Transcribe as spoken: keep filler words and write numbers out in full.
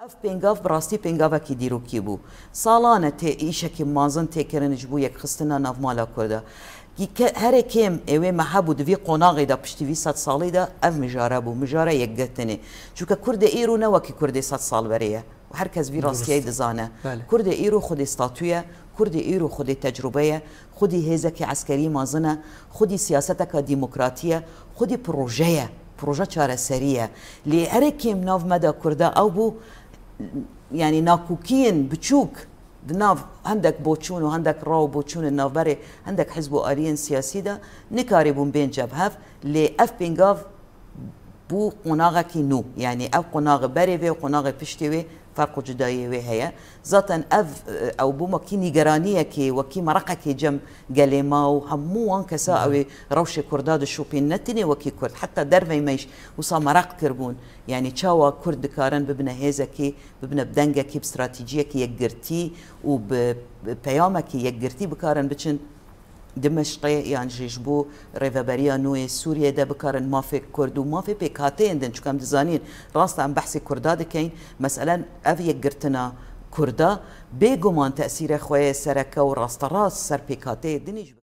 Ev pêngav bi rastî pêngavekî dîrokî bû. Salan e tê îşekî mezin tê kirin ji bo yekxistina navmala Kurda. Ke-, herê kêm ê wê me hebû di vî qonaxê de piştî vî sed salî de ev mijare bû, mijara yekgirtinê. Çunke Kurdê îro ne wekî Kurdê sed sal berê ye. Û her kes vî rastiyeyê dizane. Belê. Kurdê îro xwedê statû ye, Kurdê îro xwedê tecrube ye, xwedî hêzekî eskerî mezin e, xwedî siyaseteka demokratî ye, xwedî proje ye, proje çareserî ye. Lê herê kêm nav me de Kurda ew bû, yanî nakokiyên biçûk di nav hendek boçûn û hendek raw û boçûnên navberê hendek hizb û aliyên siyasî de nikarîbûn bên cebhev, lê ev pêngav bû qonaxekî nû. Yanî ev qonaxê berê vê û qonaxê piştê wê ferq û cudayiyê wê heye. Zaten ev, e, ew bû wekî nîgeraniyekê, wekî mereqekê cem gelê ma û hemû wan kesa ew ê rewşê Kurda dişopîn, ne tenê wekî Kurd, heta dervey me jî wisa mereq kiribûn. Yanî çawa Kurd dikarin bibine hêzekî, bibine bi dengekî, bi stratejiyekî yekgirtî û bi, bi peyamekî yekgirtî bikarin biçin Dimeşqê yan jî ji bo rêveberiya nû yê Sûriyê de bikarin mafê Kurd û mafê pêkhateyên din, çunke em dizanîn rast em behsê Kurda dikeyn, meselen ev yekgirtina Kurda bêguman tesîrê xwe yê sereke û rasterast ser pêkhateyê dinê jî